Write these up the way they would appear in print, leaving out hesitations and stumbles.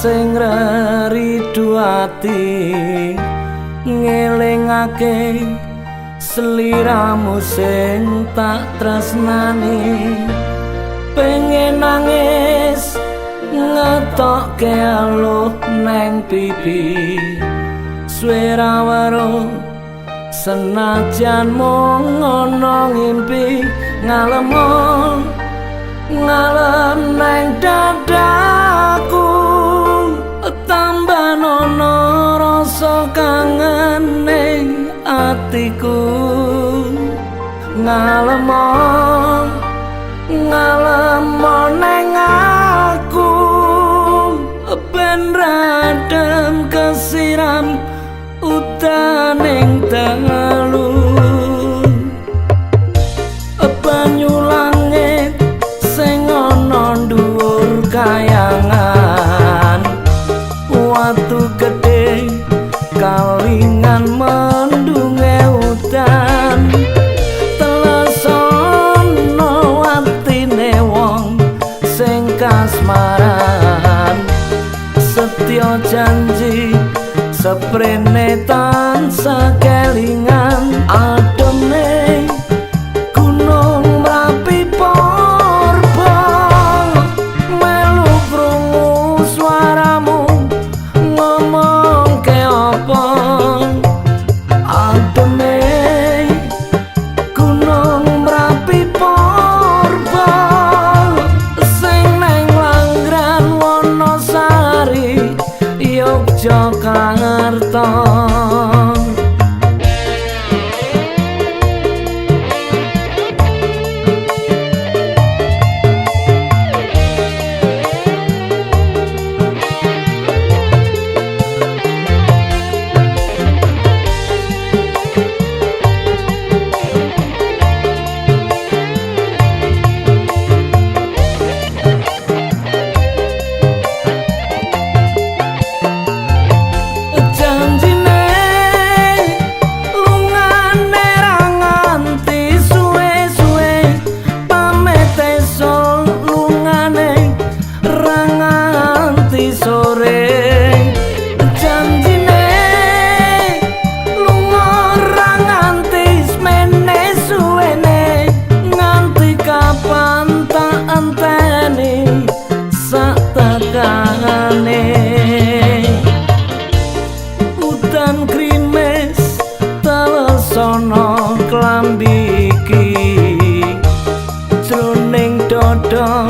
sing reridu ati ngelingake sliramu sing tak tresnani. Pengen nangis ngetokke aluh neng pipi, suwe ra weruh senajan mung ana ngimpi. Ngalemo ngalem neng dadaku, tambah nono rasa kangen ning atiku. Ngalemo ngalemo neng aku, ben radem kesiram utaning dalu. Banyu langit sing ana dhuwur kayangan, watu gedhe kalingan mendunge udan. Telesono atine wong sing kasmaran, setya janji seprene tansah kelingan. Ademe Gunung Merapi purba, melu krungu suaramu ngomong ke apa. Ademe Gunung Merapi purba, sing neng Langran Wonosari Yogyakarta. Udan krimes telesono klambi iki, jroning dada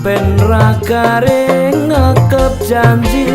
ben ra garing ngekep janji.